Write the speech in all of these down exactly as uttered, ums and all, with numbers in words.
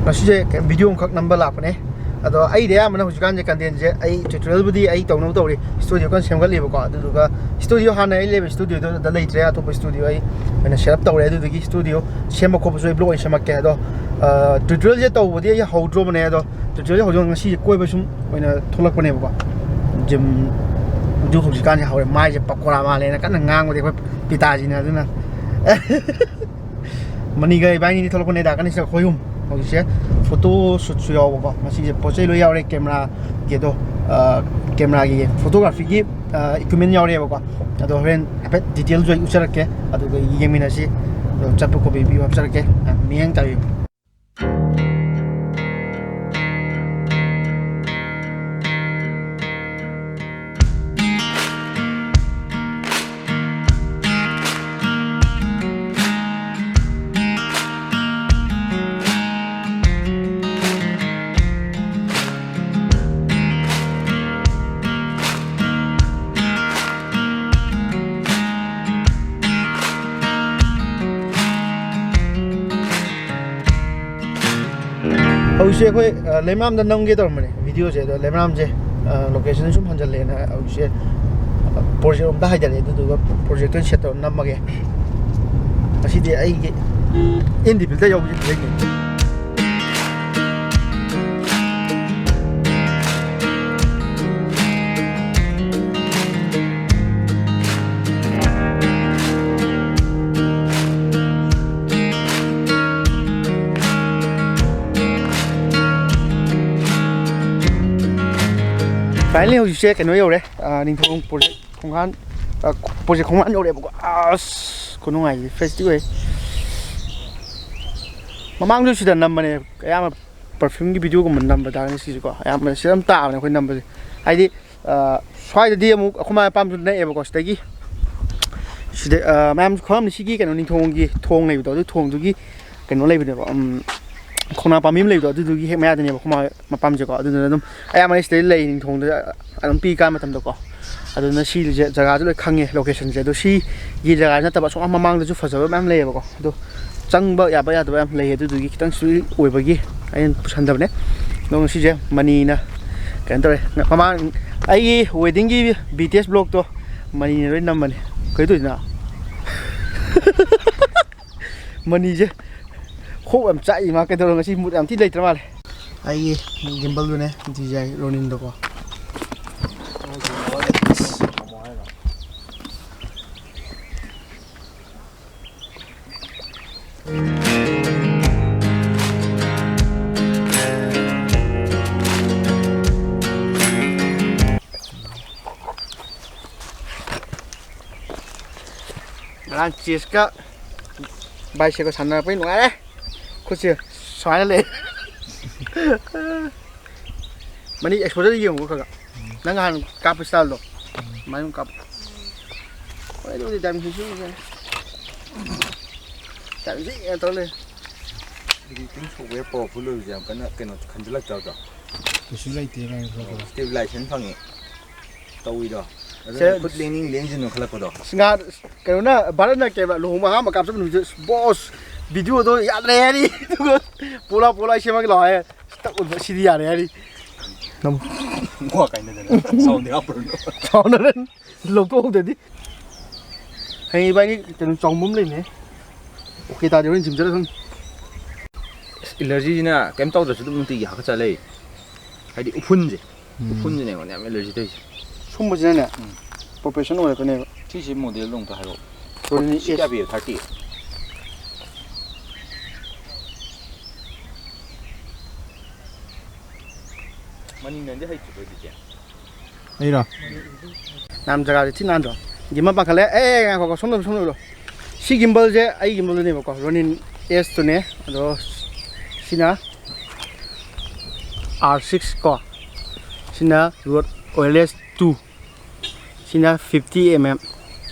ꯉꯁꯤꯁꯦ ꯀꯩ-, video ꯑꯃꯈꯛ ꯅꯝꯕ ꯂꯥꯛꯄꯅꯦ꯫ ꯑꯗꯣ ꯑꯩꯗꯤ ꯑꯌꯥꯝꯕꯅ ꯍꯧꯖꯤꯛꯀꯥꯟꯁꯦ contentꯁꯦ ꯑꯩ tutorialꯕꯨꯗꯤ ꯑꯩ ꯇꯧꯅꯕ ꯇꯧꯔꯤ, studio ꯀꯟꯅ ꯁꯦꯝꯒꯠꯂꯤꯕꯀꯣ꯫ ꯑꯗꯨꯗꯨꯒ studio ꯍꯥꯟꯅ ꯑꯩ ꯂꯩꯕ studioꯗꯨꯗ ꯂꯩꯇ꯭ꯔꯦ, ꯑꯇꯣꯞꯄ studio ꯑꯩ ꯑꯣꯏꯅ set up ꯇꯧꯔꯦ꯫ ꯑꯗꯨꯗꯨꯒꯤ studio ꯁꯦꯝꯕ ꯈꯣꯠꯄꯁꯨ ꯑꯩ vlog ꯑꯣꯏꯅ ꯁꯦꯝꯃꯛꯀꯦ꯫ ꯑꯗꯣ tutorialꯁꯦ ꯇꯧꯕꯗꯤ ꯑꯩ ꯍꯧꯗ꯭ꯔꯣꯕꯅꯦ꯫ ꯑꯗꯣ tutorial ꯍꯧꯗꯣꯡ ꯉꯁꯤꯁꯦ ꯀꯣꯏꯕ ꯁꯨꯝ ꯑꯣꯏꯅ ꯊꯣꯛꯂꯛꯄꯅꯦꯕꯀꯣ꯫ Gym ꯑꯗꯨ ꯍꯧꯖꯤꯛꯀꯥꯟꯁꯦ ꯍꯧꯔꯦ, ꯃꯥꯏꯁꯦ ꯄꯀꯣꯔꯥ ꯃꯥꯜꯂꯦꯅ ꯀꯟꯅ ꯉꯥꯡꯕꯗꯤ ꯑꯩꯈꯣꯏ ꯄꯤꯇꯥꯖꯤꯅ꯫ ꯑꯗꯨꯅ ꯃꯅꯤꯒ ꯏꯕꯥꯅꯤꯗꯤ ꯊꯣꯛꯂꯛꯄꯅꯦꯗ, ꯀꯟꯅ ꯑꯩꯈꯣꯏ ꯑꯍꯨꯝ꯫ ꯍꯧꯖꯤꯛꯁꯦ photo shootꯁꯨ ꯌꯥꯎꯕꯀꯣ꯫ ꯉꯁꯤꯁꯦ ꯄꯣꯠ ꯆꯩ ꯂꯣꯏ ꯌꯥꯎꯔꯦ, cameraꯒꯤ ꯑꯗꯣ, cameraꯒꯤ photographyꯒꯤ equipment ꯌꯥꯎꯔꯦꯕꯀꯣ꯫ ꯑꯗꯣ ꯍꯣꯔꯦꯟ ꯍꯥꯏꯐꯦꯠ detailꯁꯨ ꯑꯩ ꯎꯠꯆꯔꯛꯀꯦ, ꯑꯗꯨꯒ ꯌꯦꯡꯃꯤꯟꯅꯁꯤ꯫ ꯑꯗꯣ ꯆꯠꯄ ꯈꯣꯠꯄꯒꯤ video ꯍꯥꯞꯆꯔꯛꯀꯦ, ꯃꯤꯠꯌꯦꯡ ꯇꯥꯕꯤꯌꯨ꯫ ꯍꯧꯖꯤꯛꯁꯦ ꯑꯩꯈꯣꯏ, ꯑ, ꯂꯩꯃꯔꯥꯝꯗ ꯅꯝꯒꯦ ꯇꯧꯔꯝꯕꯅꯦ videoꯁꯦ, ꯑꯗꯣ ꯂꯩꯃꯔꯥꯝꯁꯦ, ꯑ, location ꯁꯨꯝ ꯍꯟꯖꯜꯂꯛꯑꯦꯅ ꯍꯧꯖꯤꯛꯁꯦ, ꯑ, project ꯔꯣꯝꯗ ꯍꯥꯏꯊꯔꯛꯑꯦ, ꯑꯗꯨꯗꯨꯒ project ꯑꯣꯏꯅ set ꯇꯧꯔ ꯅꯝꯃꯒꯦ꯫ ꯉꯁꯤꯗꯤ ꯑꯩꯒꯤ in the field ꯌꯧꯕꯁꯦ ꯐꯖꯩꯅꯦ꯫ Finally ꯍꯧꯖꯤꯛꯁꯦ ꯀꯩꯅꯣ ꯌꯧꯔꯦ, ꯑ, ꯅꯤꯡꯊꯧ project ꯈꯣꯡꯍꯥꯟ, ꯑ, project ꯈꯣꯡꯍꯥꯟ ꯌꯧꯔꯦꯕꯀꯣ꯫ ꯑꯁ, ꯈꯨꯅꯨꯡꯉꯥꯏꯁꯦ, ꯐꯦꯁꯇꯤ ꯑꯣꯏ꯫ ꯃꯃꯥꯡꯁꯨ ꯁꯤꯗ ꯅꯝꯕꯅꯦ, ꯑꯌꯥꯝꯕ perfumeꯒꯤ videoꯒꯨꯝꯕ ꯅꯝꯕ ꯇꯥꯔꯒꯗꯤ ꯁꯤꯁꯦꯀꯣ, ꯑꯌꯥꯝꯕꯅ ꯁꯤꯗ ꯑꯗꯨꯝ ꯇꯥꯕꯅꯦ ꯑꯩꯈꯣꯏ ꯅꯝꯕꯁꯦ꯫ ꯍꯥꯏꯗꯤ, ꯑ, ꯁ꯭ꯋꯥꯏꯗꯗꯤ ꯑꯃꯨꯛ ꯑꯩꯈꯣꯏ ꯃꯥꯏ ꯃꯄꯥꯝꯁꯨ ꯅꯛꯑꯦꯕꯀꯣ ꯁꯤꯗꯒꯤ꯫ ꯁꯤꯗ, ꯑ, ꯃꯌꯥꯝꯁꯨ ꯈꯪꯉꯝꯅꯤ, ꯁꯤꯒꯤ ꯀꯩꯅꯣ ꯅꯤꯡꯊꯧꯒꯤ ꯊꯣꯡ ꯂꯩꯕꯗꯣ, ꯑꯗꯨ ꯊꯣꯡꯗꯨꯒꯤ ꯀꯩꯅꯣ ꯂꯩꯕꯅꯦꯕ, ꯎꯝ, ꯈꯣꯡꯅꯥꯡ ꯄꯥꯝꯕꯤ ꯑꯃ ꯂꯩꯕꯗꯣ, ꯑꯗꯨꯗꯨꯒꯤ ꯍꯦꯛ ꯃꯌꯥꯗꯅꯦꯕ ꯑꯩꯈꯣꯏ ꯃꯥ ꯃꯄꯥꯝꯁꯦꯀꯣ꯫ ꯑꯗꯨꯗꯨꯅ ꯑꯗꯨꯝ ꯑꯌꯥꯝꯕꯅ ꯁꯤꯗꯩ ꯂꯩ, ꯅꯤꯡꯊꯧꯗ ꯑꯗꯨꯝ ꯄꯤꯛꯏꯀꯥꯟ ꯃꯇꯝꯗꯀꯣ꯫ ꯑꯗꯨꯅ ꯁꯤꯁꯦ ꯖꯒꯥꯁꯦ ꯂꯣꯏ ꯈꯪꯉꯦ, locationꯁꯦ꯫ ꯑꯗꯣ ꯁꯤꯒꯤ ꯖꯒꯥ ꯅꯠꯇꯕ ꯑꯁꯣꯝ ꯃꯃꯥꯡꯗꯁꯨ ꯐꯖꯕ ꯃꯌꯥꯝ ꯂꯩꯌꯦꯕꯀꯣ꯫ ꯑꯗꯣ ꯆꯪꯕ ꯌꯥꯕ ꯌꯥꯗꯕ ꯌꯥꯝ ꯂꯩ, ꯑꯗꯨꯗꯨꯒꯤ ꯈꯤꯇꯪ ꯁ꯭ꯇꯔꯤꯛ ꯑꯣꯏꯕꯒꯤ ꯑꯩꯅ ꯄꯨꯁꯟꯗꯕꯅꯦ꯫ ꯑꯗꯣ ꯉꯁꯤꯁꯦ ꯃꯅꯤꯅ ꯀꯩꯅꯣ ꯇꯧꯔꯦ, ꯃꯃꯥꯡ ꯑꯩꯒꯤ ꯋꯦꯗꯤꯡꯒꯤ ꯕꯤ ꯇꯤ ꯑꯦꯁ ꯕ꯭ꯂꯣꯛꯇꯣ ꯃꯅꯤꯅ ꯂꯣꯏ ꯅꯝꯕꯅꯦ꯫ ꯀꯩꯗꯧꯔꯤꯅꯣ? ꯃꯅꯤꯁꯦ ꯍꯣꯞ ꯌꯥꯝ ꯆꯥꯛꯏ ꯃꯥ꯫ ꯀꯩꯗꯧꯔꯣ? ꯉꯁꯤ ꯃꯨꯠ ꯌꯥꯝ ꯊꯤ ꯂꯩꯇ꯭ꯔ ꯃꯥꯜꯂꯦ꯫ ꯑꯩꯒꯤ ꯒꯤꯝꯕꯜꯗꯨꯅꯦ ꯗꯤ ꯖꯤ ꯑꯥꯏ ꯔꯣꯅꯤꯟꯗꯣꯀꯣ꯫ ꯉꯔꯥꯡ ꯆꯦꯁꯀ ꯕꯥꯏꯁꯦꯞꯀ ꯁꯥꯟꯅꯔꯛꯄꯩ ꯅꯨꯡꯉꯥꯏꯔꯦ꯫ ꯈꯨꯠꯁꯦ ꯁꯨꯃꯥꯏꯅ ꯂꯩ꯫ ꯃꯅꯤ ꯑꯦꯛꯁꯄꯣꯖꯔ ꯌꯦꯡꯉꯨꯀꯣ ꯈꯔ ꯈꯔ꯫ ꯅꯪ ꯅꯍꯥꯟ ꯀꯥꯞꯄ ꯏꯁꯇꯥꯏꯜꯗꯣ ꯑꯗꯨꯃꯥꯏꯅ ꯑꯗꯨꯝ ꯀꯥꯞꯄꯨ꯫ ꯍꯣꯏ, ꯑꯗꯨꯕꯨꯗꯤ ꯗꯥꯏꯃꯟꯁꯤꯁꯨ ꯌꯦꯡꯉꯦ꯫ ꯗꯥꯏꯃꯟꯁꯤ ꯌꯦꯡꯉ ꯇꯧ ꯂꯩ꯫ ꯏꯗꯤꯇꯤꯡ ꯁꯣꯞꯋꯦꯌꯔ ꯄꯋꯥꯔꯐꯨꯜ ꯑꯣꯏꯕꯁꯦ ꯌꯥꯝ ꯀꯟꯅ ꯀꯩꯅꯣ ꯈꯟꯖꯤꯜꯂꯛꯇꯕꯗꯣ꯫ ꯀꯩꯁꯨ ꯂꯩꯇꯦ ꯀꯥꯏꯅ ꯈꯜꯂꯛꯄꯗꯣ꯫ ꯁ꯭ꯇꯦꯕꯤꯂꯥꯏꯖꯦꯁꯟ ꯐꯪꯉꯦ ꯇꯧꯋꯤꯗꯣ꯫ ꯑꯗꯨꯅ ꯁꯦ, ꯈꯨꯠ ꯂꯦꯡꯅꯤꯡ ꯂꯦꯡꯖꯅꯨ ꯈꯜꯂꯛꯄꯗꯣ꯫ ꯉꯥ-, ꯀꯩꯅꯣꯅ, ꯚꯥꯔꯠꯅ ꯀꯩꯕ, ꯂꯨꯍꯣꯡꯕ ꯑꯍꯥꯟꯕ ꯀꯥꯞ ꯆꯠꯄ ꯅꯨꯃꯤꯠꯇꯨ, "ꯕꯣꯁ, ꯚꯤꯗꯤꯑꯣꯗꯣ ꯌꯥꯗ꯭ꯔꯦ" ꯍꯥꯏꯔꯤ꯫ ꯑꯗꯨꯒ "ꯄꯣꯂꯥ ꯄꯣꯂꯥ ꯑꯩ ꯁꯦꯝꯃꯒꯦ ꯂꯥꯛꯑꯣ" ꯍꯥꯏ꯫ ꯇꯛ ꯎꯕ, "ꯁꯤꯗꯤ ꯌꯥꯔꯦ" ꯍꯥꯏꯔꯤ꯫ ꯅꯝ-, ꯋꯥ ꯀꯥꯏꯅꯗꯅ ꯁꯥꯎꯟꯗꯤ ꯍꯥꯞꯄ꯭ꯔꯣ? ꯁꯥꯎꯟꯗꯅ ꯂꯧꯊꯣꯛꯍꯧꯗ꯭ꯔꯗꯤ꯫ ꯍꯌꯦꯡ ꯏꯕꯥꯅꯤ ꯀꯩꯅꯣ ꯆꯥꯎꯕ ꯑꯃ ꯂꯩꯅꯦ꯫ ꯑꯣꯀꯦ ꯇꯥꯗꯤ ꯍꯣꯔꯦꯟ ꯖꯤꯝ ꯆꯠꯂ ꯈꯪꯅꯤ꯫ ꯑꯁ, ꯑꯦꯂꯔꯖꯤꯁꯤꯅ ꯀꯩꯝ ꯇꯧꯗ꯭ꯔꯁꯨ ꯑꯗꯨꯝ ꯅꯨꯡꯇꯤꯒꯤ ꯍꯥꯀꯠꯆ ꯂꯩ꯫ ꯍꯥꯏꯗꯤ ꯎꯐꯨꯟꯁꯦ꯫ ꯎꯝ꯫ ꯎꯐꯨꯟꯁꯤꯅꯦ ꯑꯩꯉꯣꯟꯗ ꯌꯥꯝ ꯑꯦꯂꯔꯖꯤ ꯇꯧꯔꯤꯁꯦ꯫ ꯁꯨꯝꯕꯁꯤꯅꯅꯦ, ꯎꯝ꯫ ꯄ꯭ꯔꯣꯐꯦꯁꯟ ꯑꯣꯏꯔꯛꯀꯅꯦꯕ꯫ ꯁꯤꯁꯤ ꯃꯣꯗꯦꯜꯗꯣ ꯑꯝꯇ ꯍꯥꯏꯔꯛꯑꯣ꯫ ꯁꯤ ꯀꯌꯥ ꯄꯤꯌꯦ? ꯊꯥꯔꯇꯤ? ꯃꯅꯤꯡꯅꯗꯤ ꯍꯩꯇ꯭ꯔꯤꯕꯣ ꯑꯗꯨꯗꯤ? ꯑꯩꯔꯣ? ꯌꯥꯝ ꯖꯒꯥꯁꯦ ꯊꯤ ꯅꯥꯟꯗ꯭ꯔꯣ? ꯒꯤꯝꯕꯜ ꯄꯥꯈꯠꯂꯦ꯫ ꯑꯦ, ꯑꯦ, ꯉꯥꯏꯈꯣꯀꯣ, ꯁꯣꯝꯗ, ꯁꯣꯝꯗ ꯎꯔꯣ꯫ ꯁꯤ ꯒꯤꯝꯕꯜꯁꯦ ꯑꯩ ꯒꯤꯝꯕꯜꯗꯨꯅꯦꯕꯀꯣ, ꯔꯣꯅꯤꯟ ꯑꯦꯁꯇꯨꯅꯦ꯫ ꯑꯗꯣ ꯁꯤꯅ ꯑꯥꯔ ꯁꯤꯛꯁ ꯀꯣ, ꯁꯤꯅ ꯔꯣꯗ ꯋꯥꯌꯔꯂꯦꯁ ꯇꯨ, ꯁꯤꯅ ꯐꯤꯐꯇꯤ ꯑꯦꯝ ꯑꯦꯝ꯫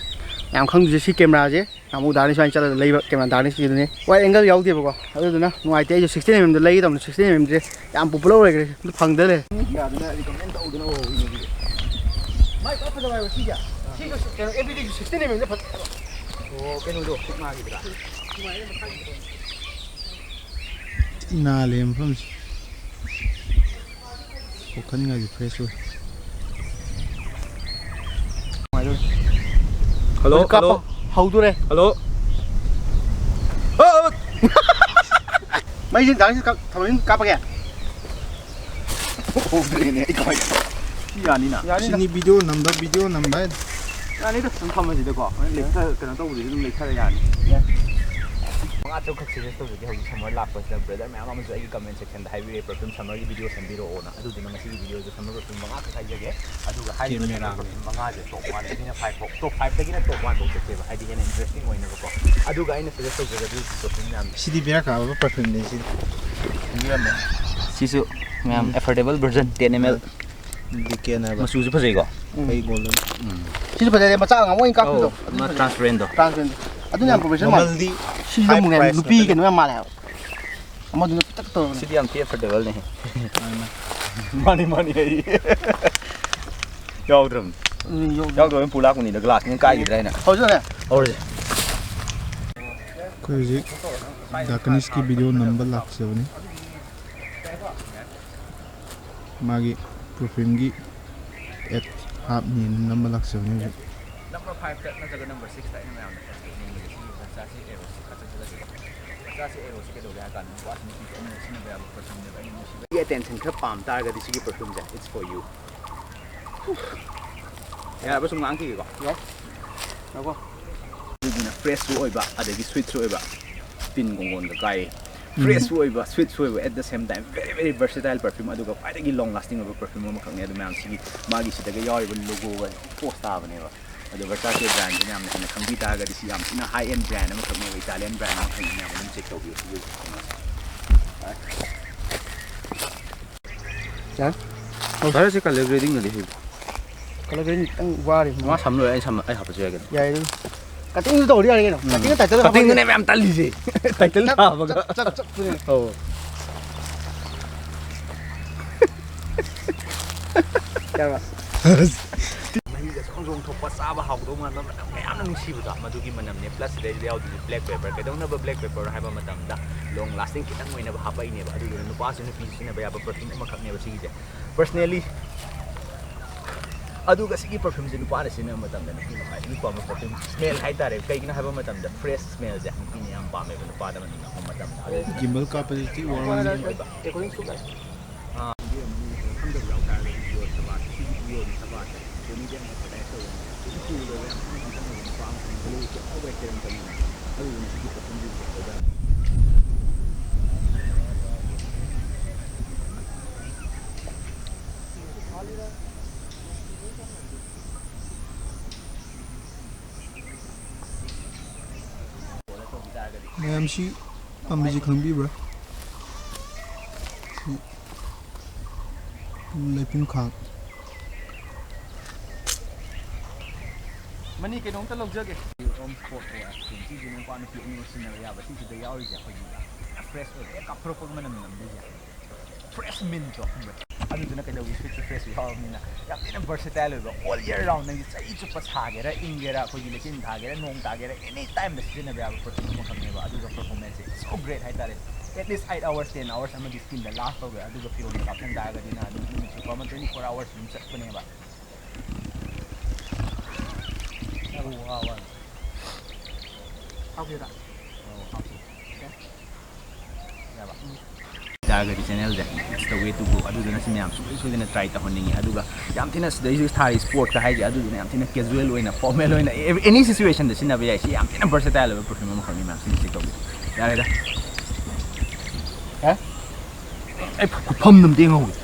ꯌꯥꯝ ꯈꯪꯗ꯭ꯔꯤꯁꯦ ꯁꯤ ꯀꯦꯃꯦꯔꯥꯁꯦ꯫ ꯅꯍꯥꯟꯃꯨꯛ ꯗꯥꯅꯤꯁ ꯍꯣꯏꯅ ꯆꯠꯂꯒ ꯂꯩꯕ ꯀꯦꯃꯦꯔꯥ, ꯗꯥꯅꯤꯁꯀꯤꯗꯨꯅꯦ꯫ ꯋꯥꯏꯗ ꯑꯦꯡꯒꯜ ꯌꯥꯎꯗꯦꯕꯀꯣ, ꯑꯗꯨꯗꯨꯅ ꯅꯨꯡꯉꯥꯏꯇꯦ꯫ ꯑꯩꯁꯨ ꯁꯤꯛꯁꯇꯤꯟ ꯑꯦꯝ ꯑꯦꯝꯗ ꯂꯩꯒꯦ ꯇꯧꯕꯅꯦ, ꯁꯤꯛꯁꯇꯤꯟ ꯑꯦꯝ ꯑꯦꯝꯁꯦ ꯌꯥꯝ ꯄꯣꯄꯨꯂꯔ ꯑꯣꯏꯈ꯭ꯔꯦ, ꯑꯗꯨ ꯐꯪꯗ ꯂꯩꯔꯦ꯫ ꯌꯥꯗꯅ ꯔꯤꯀꯃꯦꯟ ꯇꯧꯗꯅ ꯍꯧꯔꯤꯅꯦ꯫ ꯃꯥꯏ ꯈ꯭ꯋꯥꯏ ꯐꯖꯕ ꯍꯥꯏꯕ ꯁꯤꯁꯦ꯫ ꯁꯤꯁꯨ ꯀꯩꯅꯣ, ꯑꯦꯐ ꯕꯤꯗꯁꯨ ꯁꯤꯛꯁꯇꯤꯟ ꯑꯦꯝ ꯑꯦꯝꯁꯦ ꯐꯖꯩ꯫ ꯑꯣ, ꯀꯩꯅꯣꯗꯣ, ꯈꯨꯛꯃꯥꯒꯤꯗꯨꯔꯥ? ꯊꯤ ꯅꯥꯜꯂꯦ ꯃꯐꯝꯁꯦ꯫ ꯋꯥꯈꯜꯒꯁꯦ fresh ꯑꯣꯏ꯫ ꯍꯜꯂꯣ, ꯍꯧꯖꯤꯛ ꯀꯥꯞꯄ ꯍꯜꯂꯣ꯫ ꯍꯧꯗꯣꯔꯦ꯫ ꯍꯜꯂꯣ꯫ ꯑ, ꯑ꯫ ꯃꯩꯁꯦ ꯗꯥꯏꯔꯦꯛ ꯀꯥꯞ-, ꯊꯝꯃ ꯀꯥꯞꯄꯒꯦ꯫ ꯍꯧꯗ꯭ꯔꯦꯅꯦ, ꯑꯩ ꯀꯃꯥꯏꯅ? ꯁꯤ ꯌꯥꯅꯤꯅ? ꯌꯥꯅꯤꯗ꯫ ꯁꯤꯅꯤ video ꯅꯝꯕ, video ꯅꯝꯕ ꯍꯥꯏꯗꯣ꯫ ꯌꯥꯅꯤꯗ, ꯑꯗꯨꯝ ꯊꯝꯃꯁꯤꯗꯀꯣ꯫ ꯍꯣꯔꯦꯟ ꯂꯦꯛꯊ-, ꯀꯩꯅꯣ ꯇꯧꯕꯗꯨꯁꯨ ꯑꯗꯨꯝ ꯂꯦꯛꯊꯔ ꯌꯥꯅꯤ꯫ ꯃꯉꯥ ꯇꯔꯨꯛꯈꯛ suggest ꯇꯧꯖꯒꯦ꯫ ꯍꯧꯖꯤꯛ summer ꯂꯥꯛꯄꯁꯤꯗ brother ꯃꯌꯥꯝ ꯑꯃꯁꯨ ꯑꯩꯒꯤ comment section ꯗ ꯍꯥꯏꯕꯤꯔꯦ, perfume summer ꯒꯤ video ꯁꯦꯝꯕꯤꯔꯛꯑꯣꯅ꯫ ꯑꯗꯨꯗꯨꯅ ꯉꯁꯤꯒꯤ video ꯁꯦ summer perfume ꯃꯉꯥꯈꯛ ꯍꯥꯏꯖꯒꯦ꯫ ꯑꯗꯨꯒ ꯍꯥꯏꯔꯤꯕ camera summer man perfume ꯃꯉꯥꯁꯦ top one ꯗꯒꯤꯅ five ꯐꯥꯎ, top five ꯗꯒꯤꯅ top one ꯐꯥꯎ ꯆꯠꯁꯦꯕ, ꯍꯥꯏꯗꯤ ꯍꯦꯟꯅ interesting ꯑꯣꯏꯅꯕꯀꯣ꯫ ꯑꯗꯨꯒ ꯑꯩꯅ suggest ꯇꯧꯖꯒꯗꯣꯏꯁꯦ perfume ꯃꯌꯥꯝꯁꯦ꯫ ꯁꯤꯗꯤ ꯕꯦꯔꯥ ꯀꯥꯕ perfume ꯅꯦ ꯁꯤꯗꯤ꯫ ꯈꯪꯕꯤꯔꯝꯃꯦ꯫ ꯁꯤꯁꯨ ꯃꯌꯥꯝ ꯎꯝ꯫ Affordable version ten M L꯫ ꯗꯤ ꯀꯦꯟ ꯍꯥꯏꯕ꯫ ꯃꯆꯨꯁꯨ ꯐꯖꯩꯀꯣ? ꯎꯝ꯫ ꯑꯩ ꯒꯣꯜꯗꯟ꯫ ꯎꯝ꯫ ꯁꯤꯁꯨ ꯐꯖꯩ, ꯃꯆꯥ ꯑꯉꯥꯡ ꯑꯣꯏꯅ ꯀꯥꯞꯄꯗꯣ꯫ ꯑꯧ, ꯑꯗꯨꯁꯨ ꯃꯥ ꯐꯖꯩ꯫ Transparent ꯗꯣ꯫ Transparent꯫ ꯑꯗꯨꯅ ꯌꯥꯝ professional ꯃꯥꯜꯂꯦ꯫ ꯃꯃꯜꯗꯤ ꯁꯤꯁꯨ high ꯑꯃꯨꯛꯅꯦ, price ꯅꯨꯄꯤ ꯉꯥꯛꯇꯅꯤ꯫ ꯀꯩꯅꯣ ꯌꯥꯝ ꯃꯥꯜꯂꯦ ꯍꯥꯏꯕ꯫ ꯑꯃꯗꯨꯅ ꯄꯤꯛꯇꯛ ꯇꯧꯔꯒꯅꯦ꯫ ꯁꯤꯗꯤ ꯌꯥꯝ ꯊꯤ affordable ꯅꯦ꯫ ꯃꯥꯅꯤ, ꯃꯥꯅꯤ꯫ ꯃꯥꯅꯤ, ꯃꯥꯅꯤ, ꯑꯩ ꯌꯥꯎꯗ꯭ꯔꯕꯅꯤ꯫ ꯎꯝ, ꯌꯥꯎꯗ꯭ꯔꯕꯅꯤ꯫ ꯌꯥꯎꯗ꯭ꯔꯕꯅꯤ, ꯄꯨ ꯂꯥꯛꯄꯅꯤꯗ, glass ꯅ ꯀꯥꯏꯈꯤꯗ꯭ꯔꯥ ꯍꯥꯏꯅ꯫ ꯍꯧꯖꯤꯛꯅꯦ꯫ ꯍꯧꯔꯁꯦ꯫ ꯑꯩꯈꯣꯏ ꯍꯧꯖꯤꯛ ꯗꯥꯀꯅꯤꯁꯀꯤ video ꯅꯝꯕ ꯂꯥꯛꯆꯕꯅꯤ꯫ ꯃꯥꯒꯤ perfume ꯒꯤ ad ꯍꯥꯞꯅꯤꯅ ꯅꯝꯕ ꯂꯥꯛꯆꯕꯅꯤ ꯍꯧꯖꯤꯛ꯫ Number five ꯇ ꯅꯠꯇ꯭ꯔꯒ number six ꯇ ꯑꯩꯅ ꯃꯌꯥꯝꯗ first ꯇ ꯎꯠꯅꯤꯡꯕꯁꯦ ꯁꯤꯒꯤ Versace Eros ꯁꯤ ꯈꯔ ꯆꯪꯁꯤꯜꯂꯁꯤꯀꯣ꯫ Versace Eros ꯁꯤ ꯀꯩꯗꯧꯒꯦ ꯍꯥꯏ ꯀꯥꯟꯗ ꯅꯨꯄꯥꯁꯤ ꯅꯨꯄꯤꯁꯨ ꯑꯅꯤꯃꯛ ꯁꯤꯖꯤꯟꯅꯕ ꯌꯥꯕ perfume ꯅꯦꯕ꯫ ꯑꯩꯅ ꯅꯨꯡꯁꯤꯕ ꯑꯩꯒꯤ attention ꯈꯔ ꯄꯥꯝ ꯇꯥꯔꯒꯗꯤ ꯁꯤꯒꯤ perfume say, it's for you꯫ ꯌꯥꯔꯕ ꯁꯨꯝ ꯉꯥꯡꯈꯤꯒꯦꯀꯣ? ꯌꯥꯏ꯫ ꯉꯥꯏꯈꯣ꯫ ꯑꯗꯨꯗꯨꯅ fresh ꯁꯨ ꯑꯣꯏꯕ, ꯑꯗꯒꯤ sweet ꯁꯨ ꯑꯣꯏꯕ, ꯇꯤꯟ ꯀꯣꯡꯒꯣꯟꯒ ꯀꯥꯏ꯫ ꯎꯝ꯫ Fresh ꯁꯨ ꯑꯣꯏꯕ, sweet ꯁꯨ ꯑꯣꯏꯕ, at the same time very very versatile perfume, ꯑꯗꯨꯒ ꯈ꯭ꯋꯥꯏꯗꯒꯤ long lasting ꯑꯣꯏꯕ perfume ꯑꯃꯈꯛꯅꯦ꯫ ꯑꯗꯨ ꯃꯌꯥꯝ ꯁꯤꯒꯤ ꯃꯥꯒꯤ ꯁꯤꯗꯒ ꯌꯥꯎꯔꯤꯕ logo ꯒ ꯄꯣꯁ ꯇꯥꯕꯅꯦꯕ꯫ ꯑꯗꯣ Versace brand ꯁꯤꯅ ꯌꯥꯝꯅ ꯍꯦꯟꯅ ꯈꯪꯕꯤ ꯇꯥꯔꯒꯗꯤ ꯁꯤ ꯌꯥꯝ ꯊꯤꯅ high end brand ꯑꯃꯈꯛꯅꯦꯕ, Italian brand ꯑꯃꯈꯛꯅꯦ, ꯃꯌꯥꯝ ꯑꯗꯨꯝ check ꯇꯧꯕꯤꯌꯨ ꯁꯤꯒꯤ ꯀꯩꯅꯣꯁꯦ꯫ ꯌꯥꯔꯦ? ꯐꯔꯦ, ꯁꯤ colour grading ꯅꯗꯤ ꯍꯩꯕ꯭ꯔꯣ? Colour grading ꯈꯤꯇꯪ ꯋꯥꯔꯤ꯫ ꯃꯥ ꯁꯝ ꯂꯣꯏꯔꯦ, ꯑꯩ ꯁꯝ, ꯑꯩ ꯍꯥꯞꯄꯁꯨ ꯌꯥꯏ ꯀꯩꯅꯣ꯫ ꯌꯥꯏ ꯑꯗꯨ꯫ Cutting ꯁꯨ ꯇꯧꯔꯗꯤ ꯌꯥꯔꯦ ꯀꯩꯅꯣ꯫ ꯎꯝ꯫ Cutting ꯇꯥꯏꯇꯜ ꯍꯥꯞꯄꯗꯤ ꯀꯠꯇꯤꯡꯗꯨꯅꯦ ꯃꯌꯥꯝ ꯇꯜꯂꯤꯁꯦ꯫ ꯇꯥꯏꯇꯜ ꯆꯞ, ꯊꯥꯕꯒ꯫ ꯆꯞ, ꯆꯞ, ꯆꯞ ꯇꯨꯅꯦ꯫ ꯑꯧ꯫ ꯌꯥꯔꯕ? ꯆꯣꯡꯊꯣꯛꯄ, ꯆꯥꯕ ꯍꯥꯎꯗꯧ ꯃꯥꯟꯕ, ꯃꯅꯝ ꯀꯌꯥꯝꯅ ꯅꯨꯡꯁꯤꯕꯗꯣ, ꯃꯗꯨꯒꯤ ꯃꯅꯝꯅꯦ꯫ Plus ꯁꯤꯗꯩꯁꯤꯗ ꯌꯥꯎꯗꯣꯏꯁꯦ black pepper꯫ ꯀꯩꯗꯧꯅꯕ black pepper ꯍꯥꯏꯕ ꯃꯇꯝꯗ long lasting ꯈꯤꯇꯪ ꯑꯣꯏꯅꯕ ꯍꯥꯄꯛꯏꯅꯦꯕ꯫ ꯑꯗꯨꯗꯨꯅ ꯅꯨꯄꯥꯁꯨ ꯅꯨꯄꯤꯁꯨ ꯁꯤꯖꯤꯟꯅꯕ ꯌꯥꯕ perfume ꯑꯃꯈꯛꯅꯦꯕ ꯁꯤꯒꯤꯁꯦ꯫ Personally, ꯑꯗꯨꯒ ꯁꯤꯒꯤ perfumeꯁꯦ ꯅꯨꯄꯥꯅ ꯁꯤꯖꯤꯟꯅꯕ ꯃꯇꯝꯗ ꯅꯨꯄꯤꯅ ꯈ꯭ꯋꯥꯏꯗꯒꯤ ꯄꯥꯝꯕ perfume smell ꯍꯥꯏꯇꯥꯔꯦ꯫ ꯀꯩꯒꯤꯅꯣ ꯍꯥꯏꯕ ꯃꯇꯝꯗ fresh smellꯁꯦ ꯅꯨꯄꯤꯅ ꯌꯥꯝ ꯄꯥꯝꯃꯦꯕ, ꯅꯨꯄꯥꯗ ꯃꯅꯝ ꯅꯝꯕ ꯃꯇꯝꯗ꯫ ꯑꯗꯨ gimbal ꯀꯥꯞꯄꯗꯗꯤ ꯊꯤ ꯋꯥꯔꯝꯒꯅꯤ꯫ ꯑꯣꯏꯕ꯫ ꯈꯪꯗꯕ ꯌꯥꯎ ꯇꯥꯔꯒꯗꯤ Dior ꯁꯕꯥꯠ, ꯁꯤꯒꯤ Diorꯒꯤ ꯁꯕꯥꯠꯁꯦ ꯀꯣꯃꯦꯗꯤꯌꯟ ꯑꯦꯗꯚꯔꯇꯥꯏꯁ ꯇꯧꯕꯅꯦ꯫ ꯁꯤꯒꯤ ꯇꯨ ꯂꯣꯏꯕ ꯌꯥꯝ ꯊꯤꯅ ꯈꯪꯅꯕ ꯅꯨꯄꯥ ꯑꯃꯈꯛꯅꯤ, ꯍꯣꯂꯤꯋꯨꯗꯀꯤ ꯑꯣꯜ ꯋꯦꯁꯇꯔꯟ ꯀꯃꯦꯗꯤ꯫ ꯑꯗꯨꯗꯨꯅ ꯁꯤꯒꯤ ꯄꯔꯐ꯭ꯌꯨꯝꯁꯤꯗꯤ ꯐꯖꯕ ꯌꯥꯝ꯫ ꯃꯌꯥꯝꯁꯤ ꯄꯥꯝꯕꯤꯁꯤ ꯈꯪꯕꯤꯕ꯭ꯔꯥ? ꯁꯤ ꯂꯩꯄꯨꯡꯈꯥꯡ꯫ ꯃꯅꯤ ꯀꯩꯅꯣꯝꯇ ꯂꯧꯖꯒꯦ꯫ Home spot ꯑꯣꯏ, ꯁꯤꯁꯤꯅ ꯅꯨꯄꯥ ꯅꯨꯄꯤ ꯑꯅꯤꯃꯛ ꯁꯤꯖꯤꯟꯅꯕ ꯌꯥꯕ꯫ ꯁꯤꯁꯤꯗ ꯌꯥꯎꯔꯤꯁꯦ ꯑꯩꯈꯣꯏꯒꯤ ꯌꯥꯝ ꯊꯤꯅ fresh ꯑꯣꯏꯕ, ꯍꯦꯛ ꯀꯥꯞꯊꯣꯔꯛꯄꯒ ꯃꯅꯝ ꯅꯝꯗꯣꯏꯁꯦ꯫ Fresh mintꯇꯣ ꯈꯪꯕ꯭ꯔꯥ? ꯑꯗꯨꯗꯨꯅ ꯀꯩꯗꯧꯏ? Sweetꯁꯨ fresh ꯌꯥꯎꯔꯕꯅꯤꯅ ꯌꯥꯝ ꯊꯤꯅ versatile ꯑꯣꯏꯕ, all year round ꯅꯪꯒꯤ ꯆꯍꯤ ꯆꯨꯞꯄ ꯁꯥꯒꯦꯔꯥ, ꯏꯪꯒꯦꯔꯥ, ꯑꯩꯈꯣꯏꯒꯤ ꯂꯩꯆꯤꯟ ꯊꯥꯒꯦꯔꯥ, ꯅꯣꯡ ꯇꯥꯒꯦꯔꯥ, any timeꯗ ꯁꯤꯖꯤꯟꯅꯕ ꯌꯥꯕ perfume ꯑꯃꯈꯛꯅꯦꯕ꯫ ꯑꯗꯨꯒ performanceꯁꯦ so great ꯍꯥꯏꯇꯥꯔꯦ꯫ At least eight hours, ten hours ꯑꯃꯗꯤ skinꯗ last ꯇꯧꯒꯦ꯫ ꯑꯗꯨꯒ ꯐꯤꯔꯣꯜꯗ ꯀꯥꯞꯁꯟ ꯇꯥꯔꯒꯗꯤ ꯅꯪ ꯑꯗꯨꯝ ꯅꯨꯃꯤꯠ ꯆꯨꯞꯄ ꯑꯃ twenty four hours ꯑꯗꯨꯝ ꯆꯠꯄꯅꯦꯕ꯫ ꯍꯥꯞꯀꯦꯔꯥ? ꯑꯧ, ꯍꯥꯞꯁꯤ꯫ ꯌꯥꯕ? ꯇꯥꯔꯒꯗꯤ channelꯁꯦ It's the way to go꯫ ꯑꯗꯨꯗꯨꯅ ꯁꯤ ꯃꯌꯥꯝ ꯁꯨꯡꯁꯣꯏ ꯁꯣꯏꯗꯅ try ꯇꯧꯍꯟꯅꯤꯡꯉꯤ꯫ ꯑꯗꯨꯒ ꯌꯥꯝ ꯊꯤꯅ ꯁꯤꯗꯩꯁꯤꯗ ꯊꯥꯔꯤ spotꯀ ꯍꯥꯏꯁꯦ, ꯑꯗꯨꯗꯨꯅ ꯌꯥꯝ ꯊꯤꯅ casual ꯑꯣꯏꯅ, formal ꯑꯣꯏꯅ, any situationꯗ ꯁꯤꯖꯤꯟꯅꯕ ꯌꯥꯏ꯫ ꯁꯤ ꯌꯥꯝ ꯊꯤꯅ versatile ꯑꯣꯏꯕ perfume ꯑꯃꯈꯛꯅꯤ ꯃꯌꯥꯝ꯫ ꯁꯤꯅ check ꯇꯧꯕꯤꯌꯨ꯫ ꯌꯥꯔꯦꯗ꯫ ꯍꯥ? ꯑꯩ ꯈꯨꯐꯝꯗ ꯑꯝꯇ ꯌꯦꯡꯍꯧꯒꯦ꯫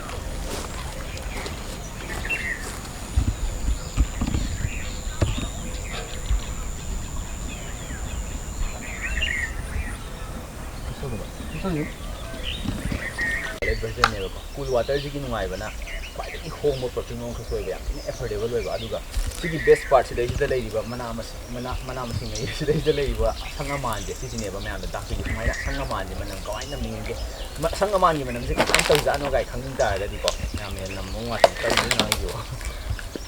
Versionꯅꯦꯕꯀꯣ꯫ Cool waterꯁꯤꯒꯤ ꯅꯨꯡꯉꯥꯏꯕꯅ ꯈ꯭ꯋꯥꯏꯗꯒꯤ ꯍꯣꯡꯕ perfume ꯑꯃꯈꯛꯁꯨ ꯑꯣꯏꯕ, ꯌꯥꯝ ꯊꯤꯅ affordable ꯑꯣꯏꯕ꯫ ꯑꯗꯨꯒ ꯁꯤꯒꯤ best part ꯁꯤꯗꯩꯁꯤꯗ ꯂꯩꯔꯤꯕ ꯃꯅꯥ ꯃꯁꯤꯡ, ꯃꯅꯥ, ꯃꯅꯥ ꯃꯁꯤꯡ ꯍꯥꯏꯌꯦ, ꯁꯤꯗꯩꯁꯤꯗ ꯂꯩꯔꯤꯕ ꯑꯁꯪ ꯑꯃꯥꯟꯁꯦ, ꯁꯤꯁꯤꯅꯦꯕ ꯃꯌꯥꯝꯗ ꯇꯥꯛꯄꯤꯁꯦ꯫ ꯁꯨꯃꯥꯏꯅ ꯑꯁꯪ ꯑꯃꯥꯟꯁꯦ ꯃꯅꯝ ꯀꯃꯥꯏꯅ ꯅꯝꯅꯤꯡꯒꯦ, ꯃ-, ꯑꯁꯪ ꯑꯃꯥꯟꯒꯤ ꯃꯅꯝꯁꯦ ꯀꯃꯥꯏꯅ ꯇꯧꯖꯥꯠꯅꯣ ꯀꯥꯏ ꯈꯪꯅꯤꯡ ꯇꯥꯔꯒꯗꯤꯀꯣ, ꯌꯥꯝ ꯍꯦꯟꯅ ꯅꯝꯕ ꯉꯥꯛꯇꯪ ꯀꯔꯤꯅꯣ ꯉꯥꯡꯉꯤꯁꯤꯕꯣ?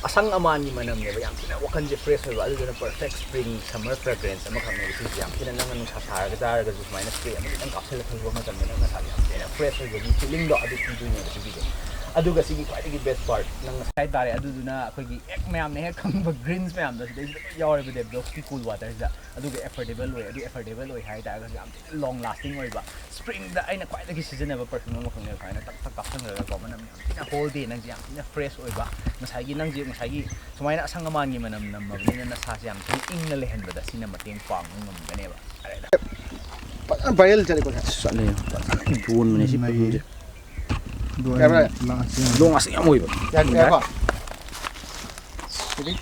ꯑꯁꯪ ꯑꯃꯥꯟꯒꯤ ꯃꯅꯝꯅꯦꯕ, ꯌꯥꯝ ꯊꯤꯅ ꯋꯥꯈꯜꯁꯦ fresh ꯑꯣꯏꯕ, ꯑꯗꯨꯗꯨꯅ perfect spring summer fragrance ꯑꯃꯈꯛꯅꯦꯕ ꯁꯤꯁꯦ꯫ ꯌꯥꯝ ꯊꯤꯅ ꯅꯪꯅ ꯅꯨꯡꯁꯥ ꯁꯥꯔꯒ ꯆꯥꯔꯒꯁꯨ ꯁꯨꯃꯥꯏꯅ spray ꯑꯃ ꯈꯤꯇꯪ ꯀꯥꯞꯁꯤꯜꯂ ꯊꯝꯕ ꯃꯇꯝꯗ ꯅꯪ ꯅꯁꯥꯁꯦ ꯌꯥꯝ ꯊꯤꯅ fresh ꯑꯣꯏꯖꯕꯤ feelingꯗꯣ ꯑꯗꯨ ꯄꯤꯗꯣꯏꯅꯦꯕ ꯁꯤꯒꯤꯁꯦ꯫ ꯑꯗꯨꯒ ꯁꯤꯒꯤ ꯈ꯭ꯋꯥꯏꯗꯒꯤ best part ꯅꯪ ꯉꯁꯥꯏ ꯍꯥꯏꯇꯥꯔꯦ, ꯑꯗꯨꯗꯨꯅ ꯑꯩꯈꯣꯏꯒꯤ ꯑꯦꯛ ꯃꯌꯥꯝꯅ ꯍꯦꯛ ꯈꯪꯕ greens ꯃꯌꯥꯝꯗꯣ ꯁꯤꯗꯩꯁꯤꯗ ꯂꯣꯏ ꯌꯥꯎꯔꯦꯕ Davidoffꯀꯤ cool waterꯁꯤꯗ꯫ ꯑꯗꯨꯒ affordable ꯑꯣꯏ꯫ ꯑꯗꯨ affordable ꯑꯣꯏ ꯍꯥꯏꯇꯥꯔꯒꯁꯨ ꯌꯥꯝ ꯊꯤꯅ long lasting ꯑꯣꯏꯕ, springꯗ ꯑꯩꯅ ꯈ꯭ꯋꯥꯏꯗꯒꯤ ꯁꯤꯖꯤꯟꯅꯕ perfume ꯑꯃꯈꯛꯅꯦꯕ꯫ ꯁꯨꯃꯥꯏꯅ ꯇꯛ ꯇꯛ ꯀꯥꯞꯁꯤꯟꯈ꯭ꯔꯒꯀꯣ, ꯃꯅꯝ ꯌꯥꯝ ꯊꯤꯅ whole day ꯅꯪꯁꯦ ꯌꯥꯝ ꯊꯤꯅ fresh ꯑꯣꯏꯕ, ꯉꯁꯥꯏꯒꯤ ꯅꯪꯁꯦ ꯉꯁꯥꯏꯒꯤ ꯁꯨꯃꯥꯏꯅ ꯑꯁꯪ ꯑꯃꯥꯟꯒꯤ ꯃꯅꯝ ꯅꯝꯃꯕꯅꯤꯅ ꯅꯁꯥꯁꯦ ꯌꯥꯝ ꯊꯤꯅ ꯏꯪꯅ ꯂꯩꯍꯟꯕꯗ ꯁꯤꯅ ꯃꯇꯦꯡ ꯄꯥꯡꯕ ꯉꯝꯒꯅꯦꯕ꯫ ꯐꯖꯅ viral ꯆꯠꯂꯦꯀꯣ ꯁꯥꯔ꯫ ꯆꯠꯂꯦ, ꯐꯖꯅ ꯌꯣꯟꯕꯅꯦ ꯁꯤ ꯅꯩꯌꯦ꯫ Perfumeꯁꯦ꯫ ꯑꯗꯣ ꯌꯥꯔꯦ꯫ ꯑꯩꯅ ꯂꯥꯁ ꯌꯥꯝ ꯂꯣꯡ ꯂꯥꯁꯇꯤꯡ ꯌꯥꯝ ꯑꯣꯏꯕ꯫ ꯌꯥꯔꯦ, ꯌꯥꯔꯦꯀꯣ꯫ Ready?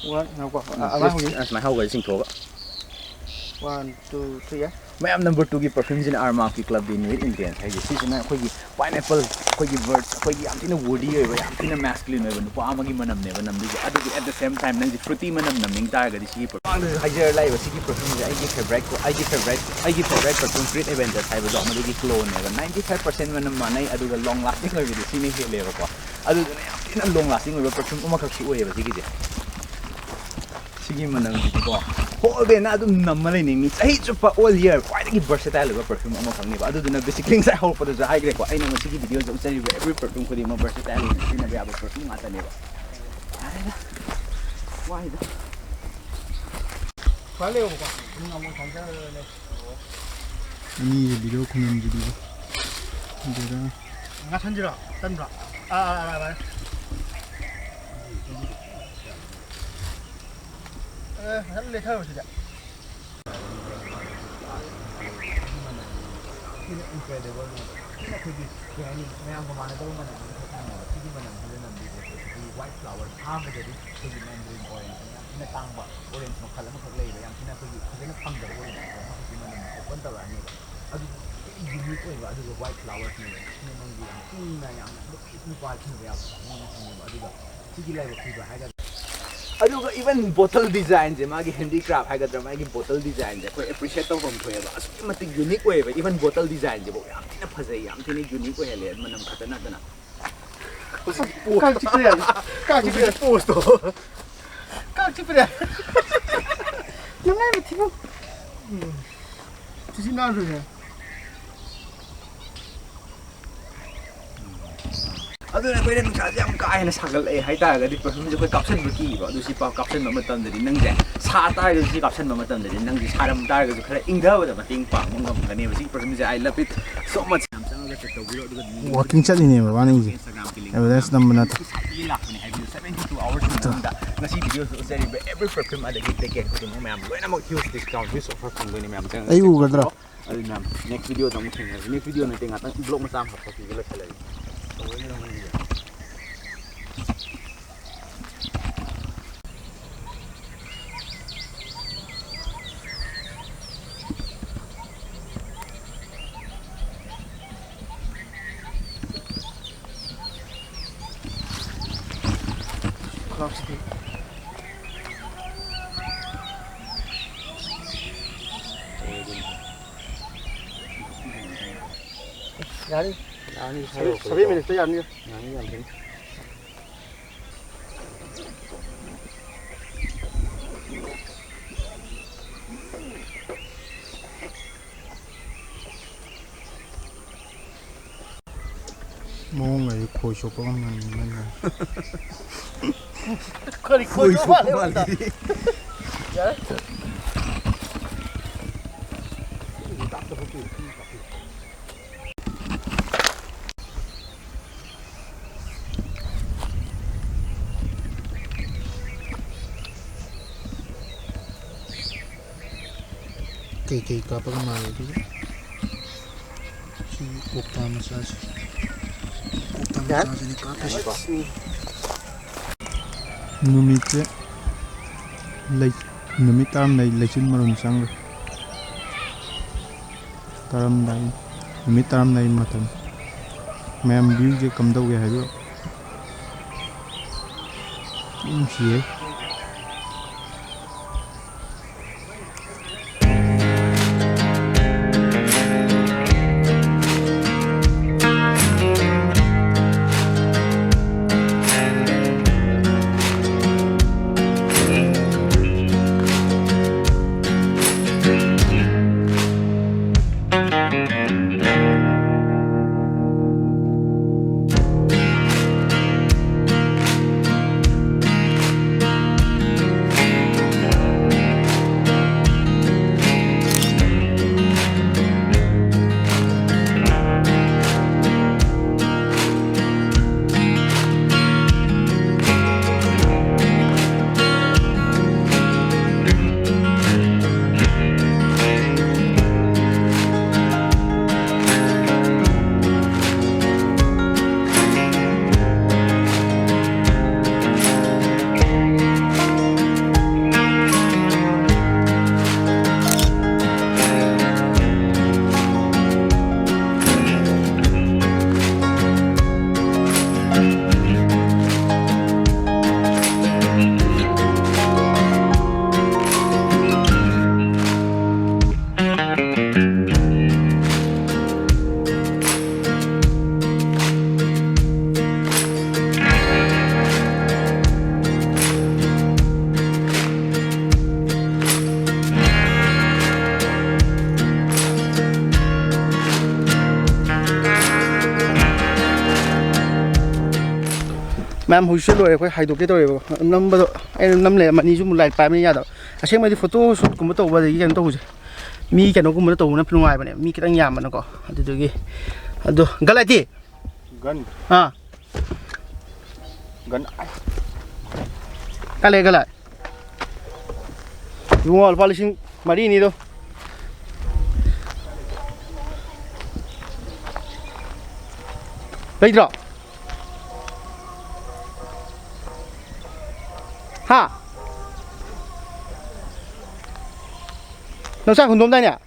One, ꯉꯥꯏꯈꯣꯀꯣ꯫ ꯑ, ꯑꯉꯥꯡ ꯍꯧꯖꯤꯛ꯫ ꯑꯁꯨꯃꯥꯏꯅ ꯍꯧꯒ꯭ꯔꯗꯤ ꯆꯤꯡꯊꯣꯛꯑꯒ꯫ One, two, three, ꯌꯥꯔꯦ꯫ ꯃꯌꯥꯝ, number twoꯒꯤ perfumeꯁꯤꯅ Armavꯀꯤ Club de Nuit Intense ꯍꯥꯏꯁꯦ꯫ ꯁꯤꯁꯤꯅ ꯑꯩꯈꯣꯏꯒꯤ pineapple, ꯑꯩꯈꯣꯏꯒꯤ birds, ꯑꯩꯈꯣꯏꯒꯤ ꯌꯥꯝ ꯊꯤꯅ worthy ꯑꯣꯏꯕ, ꯌꯥꯝ ꯊꯤꯅ masculine ꯑꯣꯏꯕ ꯅꯨꯄꯥ ꯑꯃꯒꯤ ꯃꯅꯝꯅꯦꯕ ꯅꯝꯗꯣꯏꯁꯦ꯫ ꯑꯗꯨꯒ at the same time ꯅꯪꯁꯦ fruity ꯃꯅꯝ ꯅꯝꯅꯤꯡ ꯇꯥꯔꯒꯗꯤ ꯁꯤꯒꯤ perfume, ꯃꯃꯥꯡꯗꯁꯨ ꯍꯥꯏꯖꯔ ꯂꯥꯛꯏꯕ ꯁꯤꯒꯤ perfumeꯁꯦ ꯑꯩꯒꯤ favourite, ꯑꯩꯒꯤ favourite, ꯑꯩꯒꯤ favourite perfume Creed Aventus ꯍꯥꯏꯕꯗꯣ ꯃꯗꯨꯒꯤ cloneꯅꯦꯕ꯫ Ninety five percent ꯃꯅꯝ ꯃꯥꯟꯅꯩ, ꯑꯗꯨꯒ long lasting ꯑꯣꯏꯕꯗꯤ ꯁꯤꯅ ꯍꯦꯜꯂꯦꯕꯀꯣ꯫ ꯑꯗꯨꯗꯨꯅ ꯌꯥꯝ ꯊꯤꯅ long lasting ꯑꯣꯏꯕ perfume ꯑꯃꯈꯛꯁꯨ ꯑꯣꯏꯌꯦꯕ ꯁꯤꯒꯤꯁꯦ꯫ ꯁꯤꯒꯤ ꯃꯅꯝꯁꯤꯗꯤꯀꯣ, whole dayꯅ ꯑꯗꯨꯝ ꯅꯝꯃ ꯂꯩꯅꯤꯡꯉꯤ꯫ ꯆꯍꯤ ꯆꯨꯞꯄ, all year, ꯈ꯭ꯋꯥꯏꯗꯒꯤ versatile ꯑꯣꯏꯕ perfume ꯑꯃꯈꯛꯅꯦꯕ꯫ ꯑꯗꯨꯗꯨꯅ basically ꯉꯁꯥꯏ ꯍꯧꯔꯛꯄꯗ ꯍꯥꯏꯈ꯭ꯔꯦꯀꯣ, ꯑꯩꯅ ꯃꯁꯤꯒꯤ videoꯗ ꯎꯠꯆꯔꯤꯕ every perfume ꯈꯨꯗꯤꯡꯃꯛ versatile ꯑꯣꯏꯅ ꯁꯤꯖꯤꯟꯅꯕ ꯌꯥꯕ perfume ꯉꯥꯛꯇꯅꯦꯕ꯫ ꯌꯥꯔꯦꯗ, ꯋꯥꯏꯗ꯫ ꯈ꯭ꯋꯥꯏ ꯂꯩꯌꯣꯕꯀꯣ꯫ ꯑꯅꯤꯁꯦ video ꯈꯨꯅꯝꯁꯤꯗꯤꯕ꯫ ꯑꯗꯨꯗ ꯉꯥꯁꯟꯁꯤꯔꯣ? ꯇꯟꯕ꯭ꯔꯣ? ꯑꯥ, ꯑꯥ, ꯑꯥ, ꯑꯥ, ꯑꯥ꯫ ꯑꯦ, ꯉꯥꯏꯍꯥꯛ ꯂꯦꯊꯔꯣ ꯁꯤꯗ꯫ ꯊꯤꯅ incredible ꯑꯣꯏꯕ, ꯊꯤꯅ ꯑꯩꯈꯣꯏꯒꯤ ꯀꯩ ꯍꯥꯏꯅꯤ, ꯃꯌꯥꯝꯒ ꯃꯥꯟꯅꯗꯕ ꯃꯅꯝ ꯑꯃꯈꯛ ꯐꯪꯉꯦꯕ꯫ ꯁꯤꯒꯤ ꯃꯅꯝꯁꯤꯗ ꯅꯝꯕꯤꯕ ꯑꯩꯈꯣꯏꯒꯤ white flower, ꯑꯍꯥꯟꯕꯗꯗꯤ ꯑꯩꯈꯣꯏꯒꯤ mandarin orange ꯌꯥꯝ ꯊꯤꯅ ꯇꯥꯡꯕ orange ꯃꯈꯜ ꯑꯃꯈꯛ ꯂꯩꯌꯦꯕ, ꯌꯥꯝ ꯊꯤꯅ ꯑꯩꯈꯣꯏꯒꯤ ꯐꯖꯅ ꯐꯪꯗꯕ orange ꯃꯈꯜ ꯑꯃꯈꯛꯀꯤ ꯃꯅꯝ open ꯇꯧꯔꯛꯑꯅꯦꯕ꯫ ꯑꯗꯨꯗꯤ ꯌꯥꯝ ꯊꯤꯅ unique ꯑꯣꯏꯕ, ꯑꯗꯨꯒ white flowersꯅꯦꯕ, ꯁꯤꯅ ꯅꯪꯒꯤ ꯌꯥꯝ ꯏꯪꯅ, ꯌꯥꯝꯅ ꯅꯨꯄꯤ ꯅꯨꯄꯥ ꯊꯤꯟꯕ ꯌꯥꯕ ꯃꯑꯣꯡ ꯑꯃ ꯐꯪꯉꯦꯕ꯫ ꯑꯗꯨꯒ ꯁꯤꯒꯤ ꯂꯥꯏꯕꯛ ꯄꯤꯕ ꯍꯥꯏꯒꯗ꯭ꯔꯥ, ꯑꯗꯨꯒ even bottle designꯁꯦ, ꯃꯥꯒꯤ handicraft ꯍꯥꯏꯒꯗ꯭ꯔꯥ, ꯃꯥꯒꯤ bottle designꯁꯦ ꯑꯩꯈꯣꯏ appreciate ꯇꯧꯐꯝ ꯊꯣꯛꯑꯦꯕ꯫ ꯑꯁꯨꯛꯀꯤ ꯃꯇꯤꯛ unique ꯑꯣꯏꯌꯦꯕ, even bottle designꯁꯤꯐꯥꯎ ꯌꯥꯝ ꯊꯤꯅ ꯐꯖꯩ, ꯌꯥꯝ ꯊꯤꯅ unique ꯑꯣꯏꯍꯜꯂꯦ ꯃꯅꯝ ꯈꯛꯇ ꯅꯠꯇꯅ꯫ ꯀꯥꯡ ꯆꯤꯛꯄ ꯌꯥꯗꯦ꯫ ꯀꯥꯡ ꯆꯤꯛꯄ ꯌꯥꯗꯦ꯫ ꯄꯣꯁꯇꯣ꯫ ꯀꯥꯡ ꯆꯤꯛꯄ ꯌꯥꯗꯦ꯫ ꯅꯨꯡꯉꯥꯏꯕ ꯊꯤꯕꯣꯡ꯫ ꯆꯤꯆꯤ ꯅꯥꯟꯗ꯭ꯔꯣꯁꯦ꯫ ꯑꯗꯨꯅ ꯑꯩꯈꯣꯏꯅ ꯅꯨꯡꯁꯥꯁꯦ ꯌꯥꯝ ꯀꯥ ꯍꯦꯟꯅ ꯁꯥꯒꯠꯂꯛꯑꯦ ꯍꯥꯏꯇꯥꯔꯒꯗꯤ perfumeꯁꯦ ꯑꯩꯈꯣꯏ ꯀꯥꯞꯁꯤꯟꯕ ꯀꯤꯕ꯫ ꯑꯗꯨ ꯁꯤ ꯄꯥꯎ ꯀꯥꯞꯁꯤꯟꯕ ꯃꯇꯝꯗꯗꯤ ꯅꯪꯁꯦ ꯁꯥ ꯇꯥꯔꯒꯁꯨ ꯁꯤ ꯀꯥꯞꯁꯤꯟꯕ ꯃꯇꯝꯗꯗꯤ ꯅꯪꯁꯦ ꯁꯥꯔꯝ ꯇꯥꯔꯒꯁꯨ ꯈꯔ ꯏꯪꯊꯕꯗ ꯃꯇꯦꯡ ꯄꯥꯡꯕ ꯉꯝꯒꯅꯦꯕ꯫ ꯁꯤ perfumeꯁꯦ I love it so much꯫ ꯌꯥꯝ ꯆꯪꯉꯒ check ꯇꯧꯕꯤꯔꯣ꯫ ꯑꯗꯨꯒ ꯋꯥꯀꯤꯡ ꯆꯠꯂꯤꯅꯦꯕ ꯃꯥꯅ ꯑꯩꯁꯦ꯫ Instagramꯒꯤ link ꯑꯦꯚꯔꯦꯖ ꯅꯝꯕ ꯅꯠꯇꯦ꯫ ꯁꯥꯏꯠꯇꯒꯤ ꯂꯥꯛꯄꯅꯦ ꯍꯥꯏꯕꯤꯌꯨ꯫ Seventy two hoursꯀꯤ ꯃꯅꯨꯡꯗ ꯉꯁꯤ videoꯗ ꯎꯠꯆꯔꯤꯕ every perfume ꯑꯗꯒꯤ packet ꯈꯨꯗꯤꯡꯃꯛ ꯃꯌꯥꯝ ꯂꯣꯏꯅꯃꯛ huge discount, huge offer ꯐꯪꯗꯣꯏꯅꯦ ꯃꯌꯥꯝ ꯆꯪꯉꯒ ꯑꯩ ꯎꯒꯗ꯭ꯔꯣ? ꯑꯗꯨ ꯃꯌꯥꯝ next videoꯗ ꯑꯃꯨꯛ ꯊꯦꯡꯅꯔꯁꯤ꯫ Next video ꯅꯠꯇꯦ, ꯉꯥꯛꯇꯪ vlog ꯃꯆꯥ ꯑꯃ ꯍꯥꯞꯄꯛꯈꯤꯒꯦ, ꯂꯣꯏꯁꯤꯜꯂꯒꯦ꯫ ꯌꯥꯅꯤ꯫ ꯌꯥꯅꯤ, ꯁꯚꯦꯟ, ꯁꯚꯦꯟ ꯃꯤꯅꯤꯠꯇ ꯌꯥꯅꯤ꯫ ꯌꯥꯅꯤ, ꯌꯥꯝ ꯐꯩ꯫ ꯃꯑꯣꯡ ꯂꯩ, ꯈꯣꯏ ꯆꯣꯞꯄꯒ ꯃꯥꯟꯅꯩ ꯅꯪꯅ꯫ ꯀꯔꯤ ꯈꯣꯏ ꯈꯣꯏ ꯆꯣꯞꯄ ꯆꯣꯞꯄ ꯃꯥꯜꯂꯦ ꯃꯥꯜꯂꯦ꯫ ꯑꯝꯇ? ꯌꯥꯔꯦ꯫ ꯀꯩꯀꯩ ꯀꯥꯞꯄꯒ ꯃꯥꯜꯂꯦ ꯑꯗꯨꯒ ꯁꯤ ꯀꯣꯛꯇꯥ ꯃꯆꯥꯁꯦ꯫ ꯀꯣꯛꯇꯥ ꯃꯆꯥꯁꯤꯅꯦ ꯀꯥꯞꯄꯤꯁꯦ꯫ ꯅꯨꯃꯤꯠꯁꯦ ꯂꯩ-, ꯅꯨꯃꯤꯠ ꯇꯥꯔꯝꯗꯥꯏ ꯂꯩꯆꯤꯟ ꯃꯔꯨꯝ ꯆꯪꯈ꯭ꯔꯦ꯫ ꯇꯥꯔꯝꯗꯥꯏ, ꯅꯨꯃꯤꯠ ꯇꯥꯔꯝꯗꯥꯏ ꯃꯇꯝ꯫ ꯃꯌꯥꯝ viewꯁꯦ ꯀꯝꯗꯧꯒꯦ ꯍꯥꯏꯕꯤꯔꯛꯑꯣ꯫ ꯅꯨꯡꯁꯤꯌꯦ꯫ ꯃꯌꯥꯝ, ꯍꯧꯖꯤꯛꯁꯦ ꯂꯣꯏꯔꯦ, ꯑꯩꯈꯣꯏ ꯍꯥꯏꯗꯣꯛꯀꯦ ꯇꯧꯔꯦꯕ꯫ ꯅꯝꯕꯗꯣ ꯑꯩꯅ ꯅꯝ ꯂꯩꯔꯦ, ꯃꯅꯤꯁꯨ ꯑꯃꯨꯛ ꯂꯥꯏꯠ ꯄꯥꯏꯕꯅ ꯌꯥꯗꯕ꯫ ꯑꯁꯦꯡꯕꯗꯤ ꯐꯣꯇꯣ ꯁꯨꯠꯀꯨꯝꯕ ꯇꯧꯕ, ꯑꯗꯒꯤ ꯀꯩꯅꯣ ꯇꯧꯕꯁꯦ, ꯃꯤ ꯀꯩꯅꯣꯒꯨꯝꯕꯅ ꯇꯧꯕꯅ ꯅꯨꯡꯉꯥꯏꯕꯅꯦ, ꯃꯤ ꯈꯤꯇꯪ ꯌꯥꯝꯕꯅꯀꯣ꯫ ꯑꯗꯨꯗꯨꯒꯤ꯫ ꯑꯗꯣ ꯒꯟ ꯂꯥꯏꯠꯇꯤ? ꯒꯟ꯫ ꯑꯥ꯫ ꯒꯟ꯫ ꯀꯥꯏ ꯂꯩ ꯒꯟ ꯂꯥꯏꯠ? ꯏꯕꯨꯡꯉꯣ, ꯂꯨꯄꯥ ꯂꯤꯁꯤꯡ ꯃꯔꯤꯅꯤꯗꯣ꯫ ꯂꯩꯇ꯭ꯔꯣ? ꯍꯥ? ꯅꯪ ꯆꯥꯛ ꯍꯨꯟꯗꯣꯛꯑꯝꯗꯥꯏꯅꯦ?